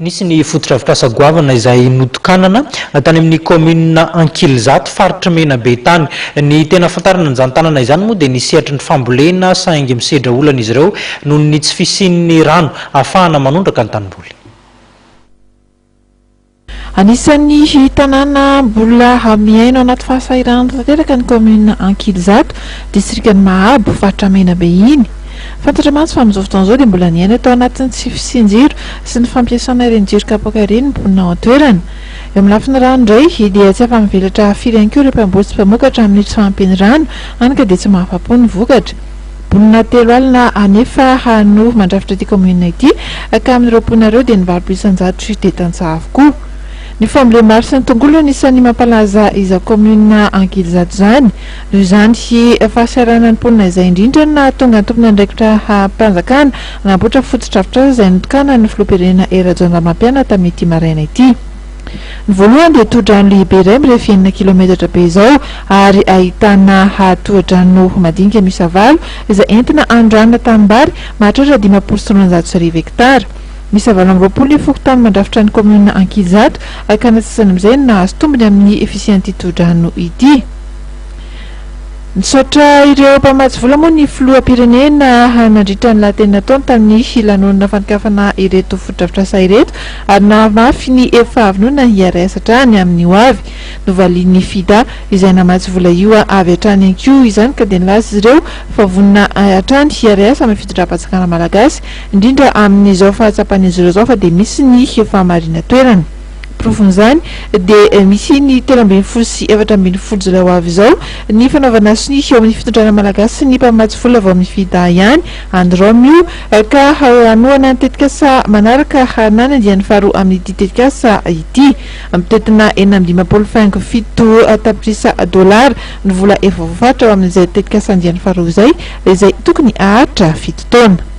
Nisy ny fotodrafitrasa goavana izay notokanana tany amin'ny kaominina Ankilizato, faritr'i Menabe tany. Ny tena ahafantarana an'izany tanana izany moa dia ny sehatry ny fambolena saingy misedra olana izy ireo noho ny tsy fisian'ny rano ahafahana manondraka ny tanimboly. Anisan'ny tanàna mbola miaina ao anaty fahasahiranana tanteraka ny kaominina Ankilizato, distrikan'i Mahabo, faritra Menabe iny. Fantatra mantsy fa amin'izao fotoana izao dia mbola niaina tao anatin'ny tsy fisian-jiro sy ny fampiasana ireny jiro kapoaka ireny ny mponina ao an-toerana. Eo amin'ny lafiny rano indray dia tsy afa-mivelatra firy ihany koa ireo mpamboly sy mpamokatra amin'ny tsy fahampian'ny rano, hany ka dia tsy mahafa-po ny vokatra. Mponina 30 anefa no mandrafitra ity kaominina ity ka amin'ireo mponina ireo dia ny 80% dia tantsaha avokoa. Ny fambolem-bary sy ny tongolo no anisan'ny mampalaza izao kaominina Ankilizato izany. Noho izany fahasahiranan'ny mponina izay indrindra no nahatonga ny tompon'andraikitra mpanjakana hanamboatra fotodrafitrasa izay notokanan'ny filoham-pirenena Hery Rajaonarimampianina tamin'ity maraina ity. Ny voalohany dia tohodrano lehibe iray mirefy enina kilaometatra be izao ary ahitana tohadrano madinika miisa valo izay entina hanondrahana tanimbary mahatratra 1250 hektara. Miisa 28 ny fokontany mandrafitra ny kaominina Ankizato ka ny antsasany amin'izay no nahazo tombony amin'ny fisian'ity tohodrano ity. Nisaotra ireo mpamatsy vola moa ny filoham-pirenena nandritra ny lahateny nataony tamin'ny lanonana fanokafana ireto fotodrafitrasa ireto ary nahamafy ny fahavononana hiara-hiasa hatrany amin'ny ho avy. Novalian'ny FIDA izay namatsy vola io avy hatrany ihany koa izany ka dia nilaza izy ireo fa vonona hatrany hiara-hiasa amin'ny fitondram-panjakana malagasy indrindra amin'izao fahatsapan'izy ireo izao fa dia misy ny fahamarinan-toerana. Porofon'izany dia misy ny 13 sy 14 jolay ho avy izao ny fanaovana sonia eo amin'ny fitondrana malagasy sy ny mpamatsy vola vao amin'ny FIDA ihany any Rome io ka hanohana ny tetikasa manaraka na ny andiany faharoa amin'ity tetikasa ity. Mitentina 56 faingo 7 tapitrisa dolara ny vola efa voafaritra ao amin'izay tetikasa andiany faharoa izay, izay tokony haharitra 7 taona.